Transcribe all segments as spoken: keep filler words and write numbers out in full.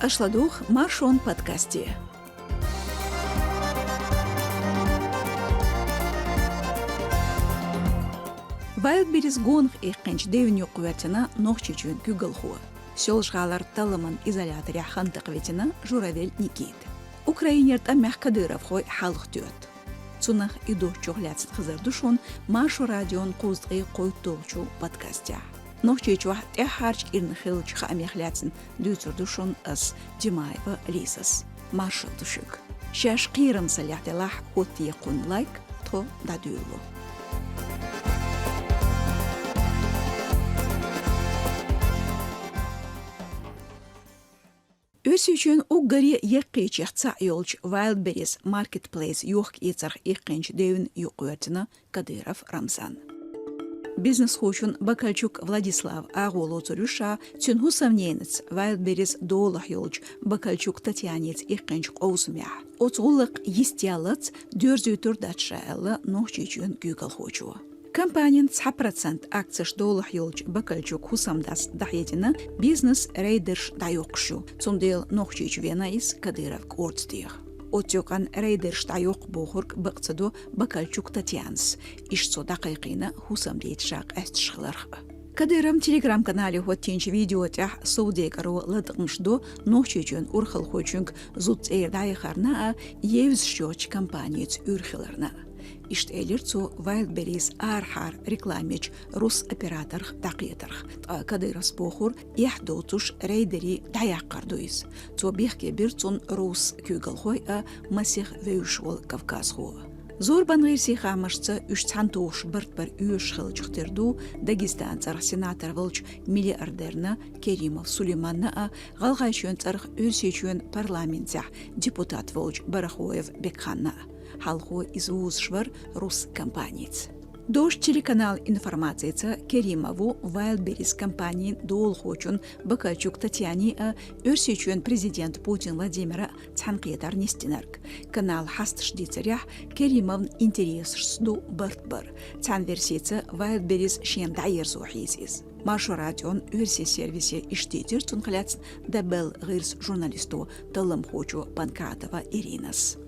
Аша ладугӀу Маршон подкасте. Wildberries гонах иккхинчу девнна юкъа гӀоьртина Нохчийчоьнан куьйгалхо. Соьлжа-ГӀалара талламан изоляторехь хантакх витина Журавель Никита. Украинера тӀамехь кадыровхой хьалха тоьтту. Цунах и доцчух лаьцна хезар ду шуна Маршо радион кхузткъе кхойтталгӀачу подкастехь. Нохчийчохь тӀаьххьарчу кӀирнахь хиллачу хаамех лаьцна дуьйцур ду шуна ас, Димаева Лизас. Маршалла ду шуьга. Шаьш кхерамзаллехь делахь, хӀоттае кхунна лайк, тхо дӀадуьйлу. Оьрсийчоьнан уггаре яккхийчех цхьаъ йолчу Wildberries маркетплейс йохка-эцарх иккхинчу девнна юкъа гӀоьртина Кадыров Рамзан. Бизнесхочун Бакальчук Владислав агӀо лоцур ю ша, цуьнан хӀусамненаца Wildberries долахь йолчу Бакальчук Татьяница иккхинчу къовсамехь. Оцу гӀуллакхан йистехь доьзалц доьрзуьйтур дац ша аьлла Нохчийчоьнан куьйгалхочо. Компанин цхьа процент акцеш долахь йолчу Бакальчук хӀусамдас дӀахьедина бизнес рейдерша дӀайоккхуш ю. Цундела Нохчийчу вена иза Кадыровн кӀордадеха. Оцу юкъанна рейдерша дӀайоккху бохург бакъ ца до Бакальчук Татьянас. Иштта цо дӀакхайкхийна хӀусамдита ша къаьсташ хиларх а. Кадыровн Telegram-канале хӀоттийначу видео тӀехь совдегаро латкъамаш до Нохчийчоьнан урхалхочуьнга зуда цӀера дӀаяхарна а, евзаш йоцчу компаница уьйр хиларна а. Иштта элира цо Wildberries арахьара рекламечу рус операторх дӀакхетарх. Ткъа Кадыровс бохура, эхь доцуш рейдерийн дӀаяккхар ду иза. Цо бехке бира цунна рус куьйгалхой а, масех вевзаш волу кавказхо а. Зорбан гӀирсийн хаамашца, уьш цхьаьнатухуш барт бар оьшуш хиллачух тера ду Дагестанан цӀарах сенатор волчу миллиардерна Керимов Сулейманна а, ГӀалгӀайчоьнан цӀарах Оьрсийчоьнан парламентехь депутат волчу Барахоев Бекханна а. Хьалхо иза вузуш вара рус компаница. Дождь телеканалан информацица, Керимов ву Wildberries компанин долахочун Бакальчук Татьянин а, Оьрсийчоьнан президентан Путин Владимиран а цхьаьнакхетар нисдинарг. Каналан хьасташа дийцарехь, Керимовн интересашца ду барт бар. Цхьана версица, Wildberries шена дӀаерзо хьийза иза. Маршо радион оьрсийн сервисе иштта дийцира цунах лаьцна Дабел гӀирсан журналисто, талламхочо Панкратова Иринас.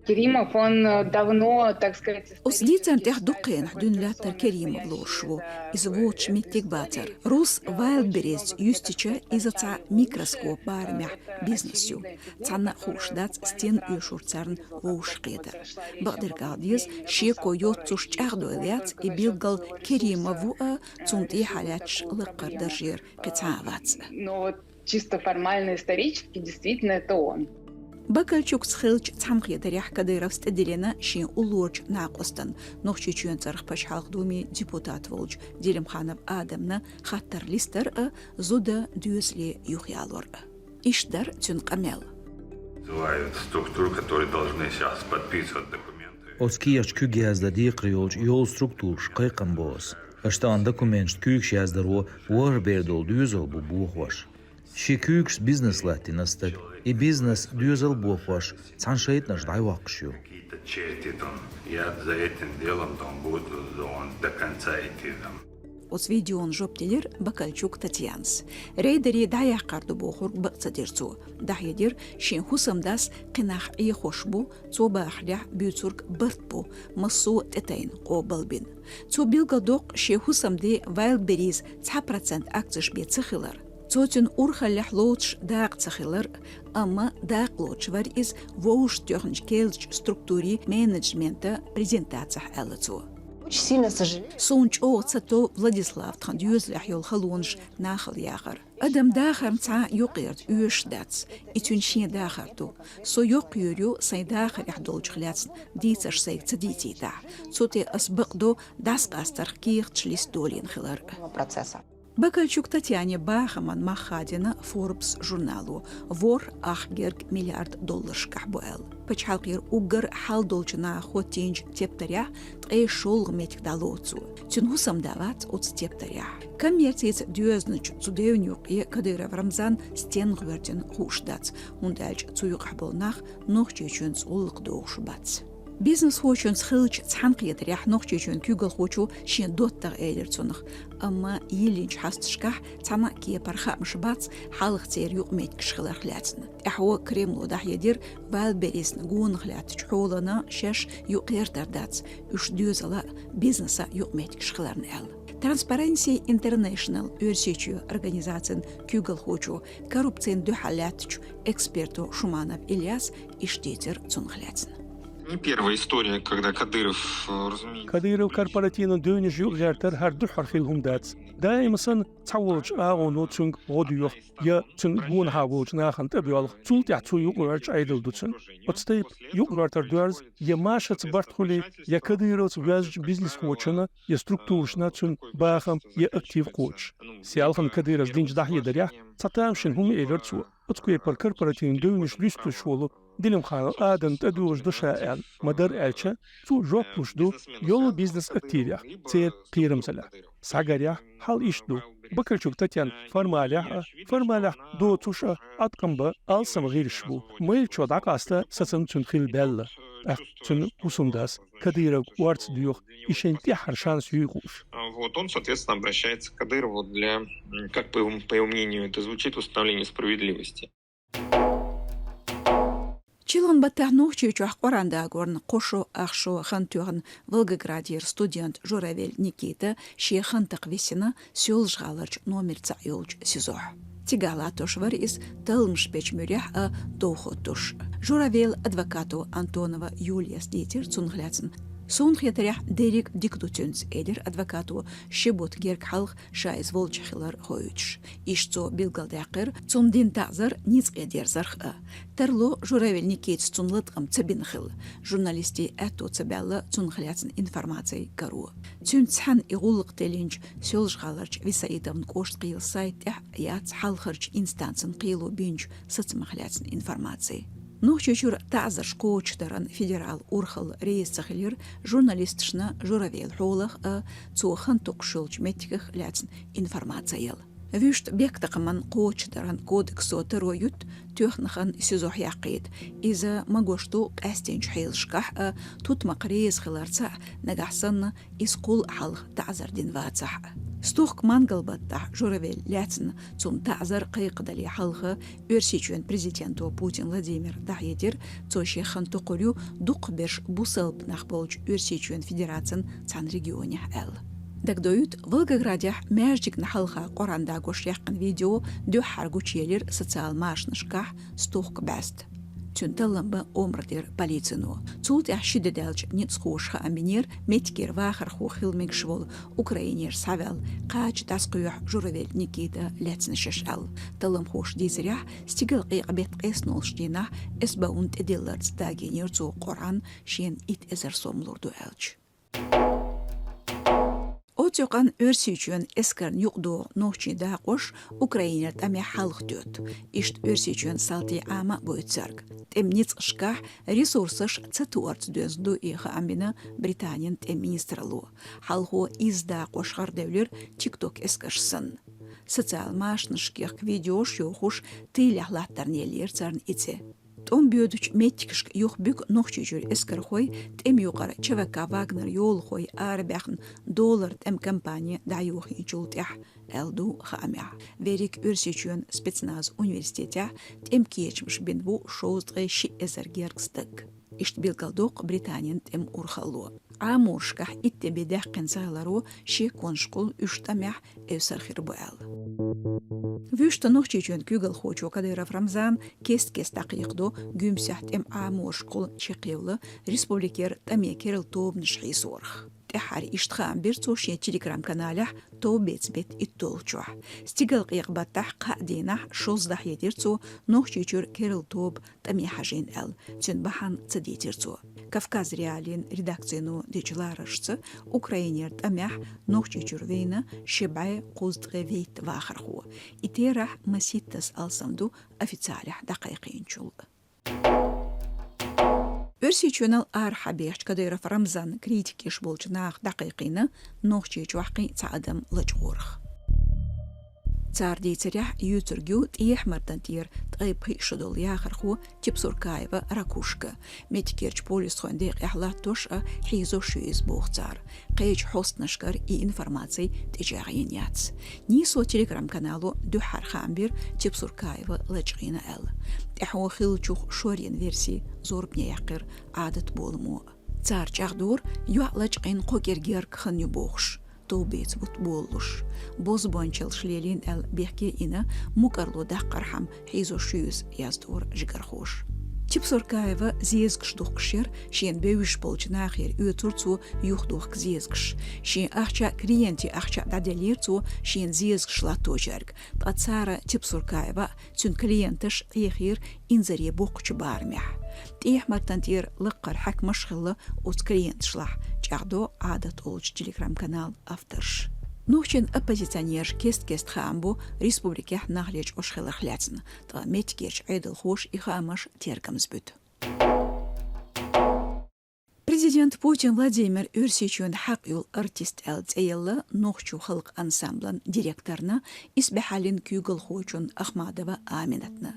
Керимов, он, э, давно, так сказать... Оцу дийцарна тӀехь дукха хенахь дуьйна лаьттара Керимов лоруш ву. Иза воцуш меттиг бацара. Рус Wildberries юьстича, иза цхьа микроскоп барамехь бизнес ю. Цхьанна а хууш дац, стенна оьшура царна вовшахкхетар. Бакъдерг ала деза, шеко йоццуш чӀагӀдойла яц, и билггал Керимов ву а, цунна тӀехьа лаьтташ лакхара даржера кхин цхьа а вац. Но вот чисто формально, исторически, действительно, это он. Бакальчукца хиллачу цхьаьнакхетарехь Кадыровс тӀедиллина шен уллорачу накъостана, Нохчийчоьнан цӀарах Пачхьалкхан Думин депутат волчу Делимханов Адамна хаттар листар а, зуда доьзале юхаялор а. Иштта дара цуьнан къамел. Называют структуры, которые должны сейчас подписывать документы. Оцу кехаташ куьг яздан декхар йолчу йолу структурашка кхайкхам бо ас. Аша тахана документашна куьйгаш яздаро ворхӀ бер долу доьзал бу бохош. Шен куьйгашца бизнес латтийна стаг, и бизнес доьзал бохош, цхьана шайтӀанаш дӀайоккхуш ю. Какие-то черти там, я за этим делом там буду, он до конца идти там. Оцу видеона жоп делира Бакальчук Татьянас. Рейдерийн дӀаяккхар ду бохург бакъ ца дира цо. ДӀахьедира, шен хӀусамдас кхин нах Ӏехош бу, цо бахарехь буьйцург барт бу, массо а тӀетайна къобалбина. Цо билгалдоккху шен хӀусамден Wildberries цхьа процент акцеш бен ца хилар. Цо цуьнан урхаллехь лоцуш дакъа ца хилар, амма дакъа лоцуш вара иза вовшахтоьхначу керлачу структурийн менеджментан презентацехь, аьлла цо. Очень сильно сожалею. Суна чӀогӀа ца тов Владислав тхан доьзалехь йолу халонаш нахала яхар. Адам дахарна цхьа а юкъара оьшуш дац, и цуьнан шен дахар ду. Со йоккхаер ю сайн дахарехь долчух лаьцна дийцарш сайга ца дийцийтахь. Цу тӀе ас бакъдо дӀасакъастарх кехаташ листа долийна хилар. Процесса. Бакальчук Татьянин бахаман мах хадийна Forbes журнало, ворхӀ ах герга миллиард долларшкахь бу аьлла. Пачхьалкхера уггар хьал долчу наха хӀоттийначу тептарехь ткъе шолгӀа меттиг дӀалоцу цо. Цуьнан хӀусамда вац оцу тептарехь. Коммерцица доьзначу цу девнна юкъе Кадыров Рамзан стенна гӀоьртина хууш дац, хӀунда аьлча цу юкъахь болу нах Нохчийчоьнца гӀуллакх дохуш бац. Бизнесхочунца хиллача цхьаьнакхетарехь Нохчийчоьнан куьйгалхочо шен доттагӀа элира цунах, амма йиллинчу хьасташкахь цхьана а кепара хаамаш бац хьалха церан юкъаметтигаш хиларх лаьцна. ТӀаьхьо Кремло дӀахьедира, Вайлдберрисна гонах лаьттачу хьолана шаьш юкъагӀертар дац, уьш доьзала а, бизнеса а юкъаметтигаш хиларна аьлла. Transparency International Оьрсийчоь организацин куьйгалхочо, коррупцина дуьхьал лаьттачу эксперто Шуманов Ильяс иштта дийцира цунах лаьцна. Не первая история, когда Кадыров, э, разумеется... Кадыров корпоративни девнаш юкъагӀертар хӀара дуьххьара хилла хӀума дац. Даима санна цхьаволчу агӀоно цуьнга гӀо доьху, я цуьнан гонахьа волчу нахана тӀебоьлху, цул тӀаьхьа цо юкъагӀоьртича Ӏедал ду цуьнан. Оцу тайпа юкъагӀоьртар доьрзу я машаца барт хуьлий, я Кадыровца воьзначу бизнесхочунна я структурашна цуьнан бахам я актив кхочуш. Селхана Кадыровс динчу дӀахьедарехь, цхьа тамашийна хӀума элира цо. Оцу кепара корпоративни девнаш луьстуш волу Делимханов Адам тӀедугӀуш ду ша аьлла, ма-дарра аьлча, цо жоп луш ду йолу бизнес-активех, церан кхерамзаллех. Схьагарехь, хьал иштта ду: Бакарчук Татьяна формалехь а, формалехь доцуш а Ӏаткъам бан алсам гӀирсаш бу. Майрачо дӀакъаста сацам цуьнан хилла баьлла. ТӀаккха цуьнан хӀусамдас Кадыровга орца доьху, и шайна тӀаьххьара шанс юй хууш. Вот он, соответственно, обращается к Кадырову для, м, как по его, по его мнению, это звучит, восстановления справедливости. Чиллан баттахь Нохчийчохь Къуръан дагорна кхо шо ах шо хан тоьхна Волгоградера студент Журавель Никита шен хан такха висина Соьлжа-ГӀаларчу номер цхьаъ йолчу СИЗО-хь. Цигахь латтош вара иза талламаш бечу муьрехь а дов хӀоттош. Журавелан адвокато Антонова Юлияс дийцира цунах лаьцна. Суна хетарехь, дерриг а дика ду цуьнца, элира адвокато, ши бутт герга хьалха ша иза волчохь хилар хоуьйтуш. Иштта цо билгалдаьккхира цунна дина таӀзар ницкъ дерзарх а. Тарло, Журавель Никитас цунна латкъам ца бина хилла, журналистийн аьтто ца баьлла цунах лаьцна информаци каро. Цуьнца цхьаьна и гӀуллакх теллинчу Соьлжа-ГӀаларчу Висаитовн кӀоштан кхелан сайта тӀехь яц хьалхарчу инстанцин кхело бинчу сацамах лаьцна информаци. Нохчийчуьра таӀзарш кхочушдаран федералан урхалла реза ца хилира журналисташна Журавелан хьолах а, цо хан токхуш йолчу меттигах лаьцна информаци яла. Вуьшта бехктакхаман кхочушдаран кодексо таро юьту тоьхна хан СИЗО-хь яккхийта. Иза магош ду къаьстинчу хьелашкахь а, тутмакх реза хиларца а, нагахь санна иза кхул а хьалха таӀзар дина вацахь а. Стохка мангал баттахь Журавель лаьцна цунна таӀзар кхайкхадале хьалха Оьрсийчоьнан президенто Путин Владимира дӀахьедира, цо шен хан токхур ю дукхахберш бусалба нах болчу Оьрсийчоьнан Федерацин цхьана регионехь аьлла. Дагадоуьйту, Волгоградехь маьждигна хьалха Къуръан дагош яьккхина видео дуьххьара гучуелира социал машанашкахь стохка бӀаьста. Цуьнан таллам бан омра дира полицино. Цул тӀаьхьа ши де даьлча ницкъахоша хаам бинера меттигера вахархо хила мегаш волу Украинера схьаваьлла, кхача дӀасакхоьхьу Журавель Никита лаьцна шаьш аьлла. Талламхоша дийцарехь, стигалкъекъа беттан къеснолгӀачу дийнахь СБУ-н тӀедилларца дагийнера цо Къуръан, шена итт эзар сом лур ду аьлча. Оццу юкъанна Оьрсийчоьнан эскарна юкъадогӀу нохчийн дакъош Украинера тӀамехь хьалхатоьтту. Иштта Оьрсийчоьнан салтий Ӏама а гойту цаьрга. ТӀеман ницкъашкахь ресурсаш ца тоарца доьзна ду и хаам бина Британин тӀеман министралло. Хьалхо изза дакъош гӀардевлира TikTok эскарш санна. Социал машанашкех видеош йохуш, тийлехь латтарна еллера царна и цӀе. ТӀом боьдучу меттигашка юхабуьгу Нохчийчуьра эскархой, тӀеман юкъара ЧВК «Вагнер» йолахой арабаьхна доллар тӀеман компани дӀайохийначул тӀаьхьа, аьлла ду хаамехь. Верриг Оьрсийчоьнан спецназан университетехь тӀеман кечамаш бина бу шовзткъе ши эзар гергга стаг. Иштта билгалдоккху Британин тӀеман урхалло. Ӏаморашкахь итт де бен даьккхина цахиларо шеконашкахула уьш тӀамехь эвсар хир бу аьлла. Вуьшта Нохчийчоьнан куьйгалхочо Кадыров Рамзана кест-кеста дӀакхайкхадо Гуьмсехь тӀеман Ӏаморашкахула чекхъевлла республикера тӀаме керла тобанаш хьийсорах. ТӀаьххьара иштта хаам бира цо шен Telegram-каналехь товбеца беттан иттолгӀачохь. Стигалкъекъа баттахь кхаа дийнахь шозза дӀахьедира цо Нохчийчуьра керла тоба тӀаме хьажийна аьлла, цуьнан бахьана ца дийцира цо. Кавказ.Реалиин редакцино дечу лараршца, Украинера тӀамехь Нохчийчуьра вийна ши бӀе кхузткъе вейтта вахархо. И терахь масийттазза алсам ду официалехь дӀакхайкхийначул. Оьрсийчоьнал арахьа бехачу Кадыров Рамзанна критика еш болчу наха дӀакхайкхийна Нохчийчохь кхин а цхьа адам лачкъорах. Цар дийцарехь, юьйцург ю тӀехьа-мардана тӀера ткъе пхиъ шо долу яхархо Тепсуркаева Ракушка. Меттигерчу полисхойн декъехь латтош а, хьийзош ю иза, боху цара. Кхечу хьостанашкара и информаци тӀечӀагӀйина яц. Нийсо телеграм-канало дуьххьара хаам бира Тепсуркаева лачкъийна аьлла. ТӀаьхьо хиллачух шоръян верси зорбане яьккхира Ӏадат боламо. Цара чӀагӀдора, йоӀ лачкъийна кхо кӀира герга хан ю бохуш, товбеца бутт болалуш. Бозбуунчаллаш лелийна аьлла бехке йина, мукӀарло даккхархьама хьийзош ю иза, яздора жигархоша. Тепсуркаева зезагаш духкуш яра, шена бевзаш болчу нахера оьцура цо юхадохка зезагаш. Шен ахча а, клиентийн ахча а дӀаделлера цо шена зезагаш латточаьрга, ткъа цара Тепсуркаева а, цуьнан клиенташ а Ӏехийра инзаре боккхачу барамехь. ТӀехьа-мартан тӀера лаккхара хьаькамаш а хилла оцу клиенташлахь, чӀагӀдо Ӏадат олучу телеграм-каналан авторша. Нохчийн оппозиционераш кест-кеста хаам бо республикехь нах лечкъош хиларх лаьцна, ткъа меттигерчу Ӏедалхоша и хаамаш тергамза буьту. Президент Путин Владимир Оьрсийчоьнан хьакъ йолу артист аьлла цӀе елла нохчийн халкъан ансамблан директорна, исбаьхьаллин куьйгалхочунна Ахмадова Аминатна.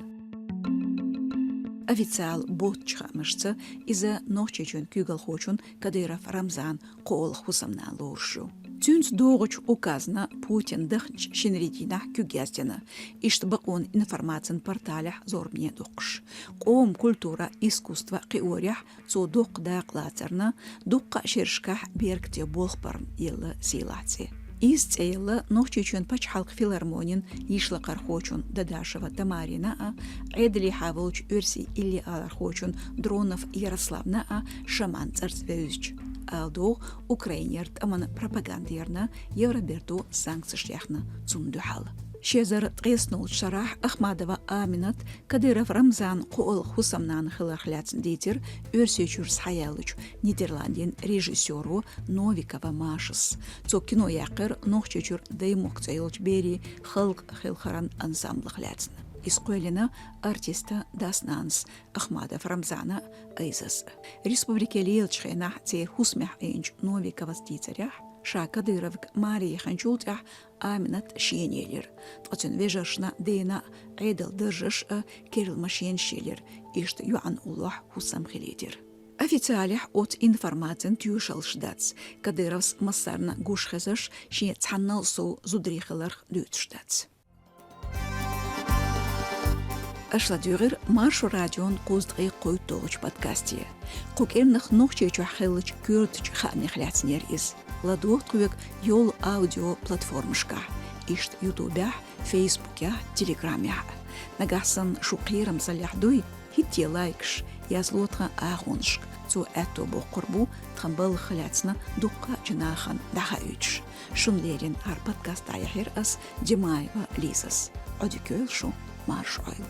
Официалан боцчу хаамашца, иза Нохчийчоьнан куьйгалхочун Кадыров Рамзанан кхоалгӀа хӀусамнана лоруш ю. Цуьнца догӀучу указна Путин дахначу шинарин дийнахь куьг яздина, иштта бакъонан информацин порталехь зорбане доккхуш. Къоман культура, искусство кхиорехь цо доккха дакъа лацарна, дуккха а шерашкахь беркате болх барна елла сийлахь цӀе. Иза цӀе елла Нохчийчоьнан пачхьалкхан филармонин йишлакхархочун Дадашева Тамарина а, Ӏедалехьа волчу оьрсийн иллиалархочун Дронов Ярославна а, шаман цӀарца вевзачу, ала догӀу, Украинера тӀаман пропаганда ярна Евроберто санкцеш яьхна цунна дуьхьал. Ши эзар ткъеснолчу шарахь Ахмадова Аминат Кадыров Рамзанан кхоалгӀа хӀусамнана хиларх лаьцна дийцира Оьрсийчуьра схьаяьллачу Нидерландийн режиссёро Новикова Машас. Цо кино яьккхира Нохчийчуьра Даймохк цӀе йолчу берийн халкъан хелхаран ансамблах лаьцна. Иза кхоьллина артистан дас-нанас Ахмадов Рамзана а, Айзас а. Республике лелачу хенахь церан хӀусамехь Ӏийначу Новиковас дийцарехь, ша Кадыровга маре яханчул тӀаьхьа Аминат шена елира, ткъа цуьнан вежаршна, дена а Ӏедалан даржаш а, керла машенаш елира, иштта йоӀана уллохь хӀусам хилийтира. Официалехь оцу информацин тоьшаллаш дац, Кадыровс массарна гуш хезаш, шен цхьаннал сов зударий хиларх дуьйцуш дац. Аша ладуьйгӀира Маршо радион кхузткъе кхойтталгӀачу подкасте. Кху кӀирнах Нохчийчохь хиллачу коьртачу хаамех лаьцнера иза. ЛадогӀа тхоьга йолу аудиоплатформашкахь, иштта Ютубехь, Фейсбукехь, Телеграмехь. Нагахь санна шу кхерамзаллехь дуй, хӀиттае лайкаш, язло тхан агӀонашка, цо аьтто боккхур бу тхан балхах лаьцна дуккхачу нахана дӀахаийтуш. Шуна леррина хӀара подкаст дӀаяьхьира ас, Димаева Лизас. Ӏодика йойла шу, марша Ӏойла.